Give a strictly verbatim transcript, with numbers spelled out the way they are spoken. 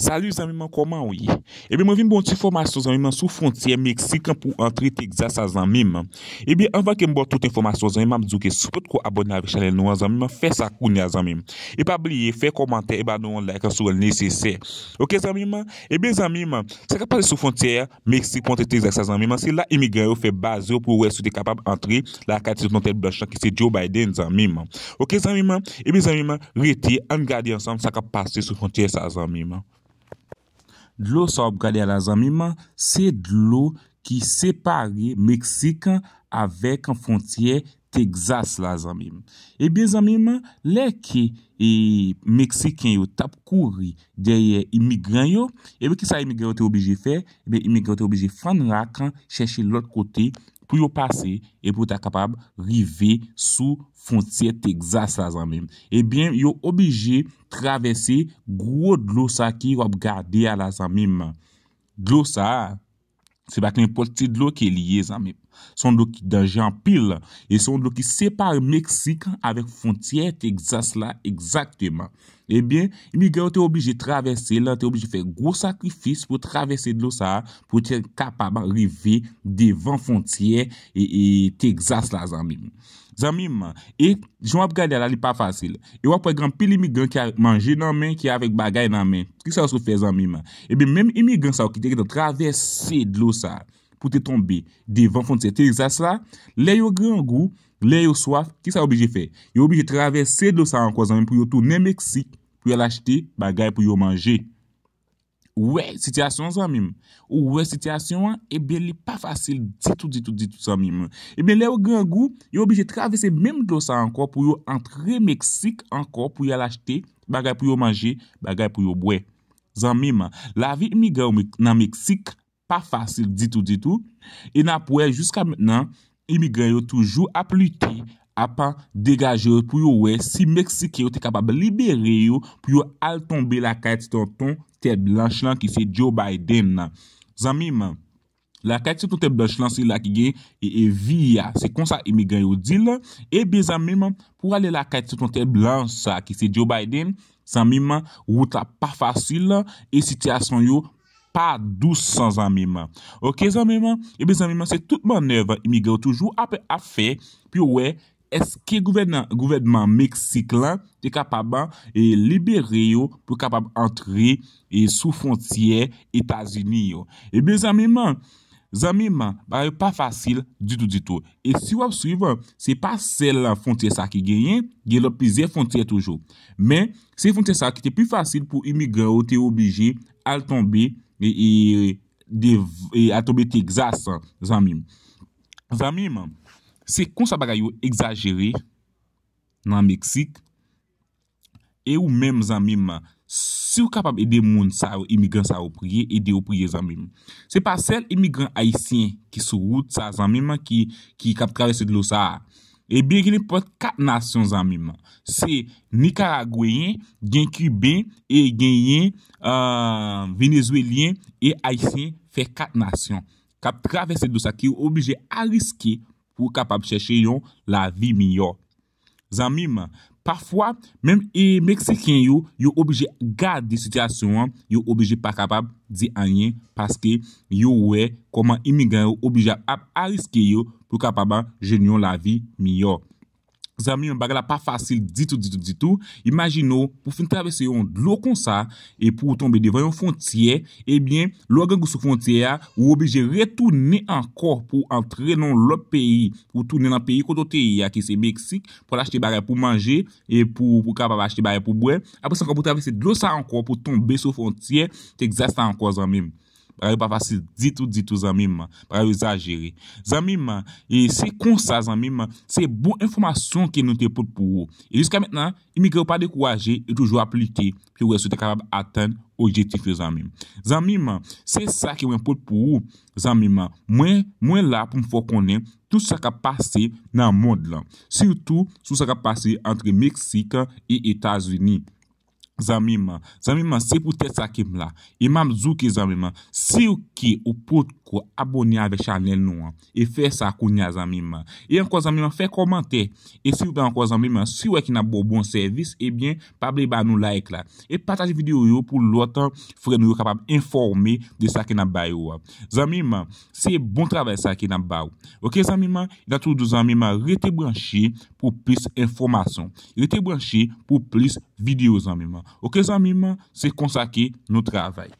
Salut zanmi m, kòman w ye? Ebyen, mwen vin ba w ti fòmasyon zanmi m sou fwontyè Meksik pou antre Texas la zanmi m. Ebyen, anvan ke m ba w tout enfòmasyon zanmi m, m ap di w ke si w potko abòne avèk chanèl nou an zanmi m, fè sa kounye a zanmi m. E pa bliye fè kòmantè e ba nou yon like si w wè l nesesè. Oke zanmi m? Ebyen zanmi m, sa k ap pase sou fwontyè Meksik pou antre Texas la zanmi m, se la imigran yo fè baz yo pou yo wè si yo te kapab antre lakay ti tonton tèt blanch lan ki se Joe Biden zanmi m. Oke zanmi m? Ebyen zanmi m, rete, ann gade ansanm sa k ap pase sou fwontyè sa zanmi m. Dlo sa w ap gade a la zanmi m, se dlo ki separe Meksik avèk fwontyè Texas la zanmi m. Ebyen zanmi m, lè ke e, Meksiken yo t ap kouri dèyè imigran yo, ebyen kisa imigran yo te oblije fè? Ebyen imigran yo te oblije fann rak, chèche lòt kote pou yo pase e pou yo ta kapab rive sou fwontyè Texas la zanmi m. Ebyen yo oblije travèse gwo dlo sa ki w ap gade a la zanmi m. Dlo sa a, se pa nenpòt ti dlo ke li ye zanmi m. Se yon dlo ki danje anpil e se yon dlo ki separe Meksik avèk fwontyè Texas la egzakteman. Ebyen, imigran yo te oblije travèse l, te oblije fè gwo sakrifis pou travèse dlo sa a, pou te kapab rive devan fwontyè e, e Texas la zanmi m. Zanmi m, e jan w ap gade a la, li pa fasil. E w ap wè gen anpil imigran ki avèk manje nan men, ki avèk bagay nan men. Kisa yo sot fè zanmi m? Ebyen, menm imigran sa yo ki te gentan travèse dlo sa a pou te tonbe devan fwontyè Texas la, lè yo grangou, lè yo swaf, kisa yo oblije fè? Yo oblije travèse dlo sa a ankò zanmi m pou yo tounen Meksik, pou y al achte bagay pou yo manje. Ou wè sitiyasyon an zanmi m? Ou wè sitiyasyon an? Ebyen, li pa fasil ditou, ditou, ditou zanmi m. Ebyen, lè yo grangou, yo oblije travèse menm dlo sa a ankò pou yo antre Meksik ankò pou y al achte bagay pou yo manje, bagay pou yo bwè. Zanmi m, lavi imigran yo Mek- nan Meksik pa fasil ditou, ditou. E n ap wè jiska mentnan, imigran yo toujou ap lite, ap degaje yo pou yo wè si Meksiken yo te kapab libere yo pou yo al tonbe lakay ti tonton tèt blanch lan ki se Joe Biden nan. Zanmi m, lakay ti tonton tèt blanch lan se la ki gen e, e vi a. Se konsa imigran yo di l. Ebyen zanmi m, pou ale lakay ti tonton tèt blanch sa ki se Joe Biden, zanmi m, wout la pa fasil e sitiyasyon yo pa dous zanmi m. Oke zanmi m? Ebyen zanmi m, se tout mannèv imigran yo toujou ap, ap fè pou yo wè èske gouvènan- gouvènman Meksik lan te kapab e, libere yo pou kapab antre e, sou fwontyè Etazini yo. Ebyen zanmi m, zanmi m, bagay yo pa fasil ditou, ditou. E si w ap swiv, se pa sèl fwontyè sa ki genyen, gen lòt plizyè fwontyè toujou. Men, se fwontyè sa ki te pi fasil pou imigran yo te oblije al tonbe e, e, de, e al tonbe Texas, zanmi m. Zanmi m, se konsa bagay yo egzajere nan Meksik. E ou menm zanmi m, si w kapab ede moun sa yo, imigran sa yo priye, ede yo priye zanmi m. Se pa sèl imigran ayisyen ki sou wout sa zanmi m ki, ki k ap travèse dlo sa a. Ebyen gen nenpòt kat nasyon zanmi m. Se Nikaragweyen, gen Kiben e genyen uh, Venezwelyen e Ayisyen fè kat nasyon k ap travèse dlo sa ki oblije ariske pou kapab chèche yon lavi miyò. Zanmi m, pafwa, menm e Meksiken yo, yo oblije gade sitiyasyon an, yo oblije pa kapab di anyen paske yo wè kòman imigran yo oblije ap, ap ariske yo pou kapab jwenn yon lavi miyò. Zanmi m, bagay la pa fasil ditou, ditou, ditou. Imajine w, pou fin travèse yon dlo konsa, e pou w tonbe devan yon fwontyè, ebyen, lè w grangou sou fwontyè a, ou oblije retounen ankò pou w antre nan yon lòt peyi, pou w tounen nan peyi kote w te ye a, ki se Meksik, pou w al achte bagay pou manje, e pou, pou w kapab achte bagay pou bwè. Apre sa ankò, pou w travèse dlo sa ankò, pou w tonbe sou fwontyè Texas la ankò, zanmi m. Bagay yo pa fasil ditou, ditou, zanmi m. Bagay yo egzajere. Zanmi m, e se konsa, zanmi m, se bon enfòmasyon ke nou te pote pou ou. E jiska mentnan, imigran yo pa dekouraje, yo toujou ap lite pou yo wè si yo te kapab atenn objektif yo, zanmi m. Zanmi m, se sa ke mwen pote pou ou, zanmi m. Mwen, mwen la pou m fè w konnen tout sa k ap pase nan mond lan. Sitou sou sa k ap pase ant Meksik e Etazini. Zanmi m, zanmi m, se poutèt sa ke m la. E m ap di w ke zanmi m, si w ke ou potko pou abòne avèk chanèl nou an. E fè sa kounye a, zanmi m. E ankò, zanmi m, fè kòmantè. E silvouplè ankò, zanmi m, si w wè ke n ap ba w bon sèvis, ebyen, pa bliye ba nou like la. E pataje videyo yo pou lòt frè nou yo kapab enfòme de sa ke n ap ba yo a. Zanmi m, se bon travay sa ke n ap ba w. Oke, zanmi m, n ap toujou di w, zanmi m, rete branche pou plis enfòmasyon. Rete branche pou plis videyo, zanmi m. Oke, zanmi m, se konsa ke nou travay.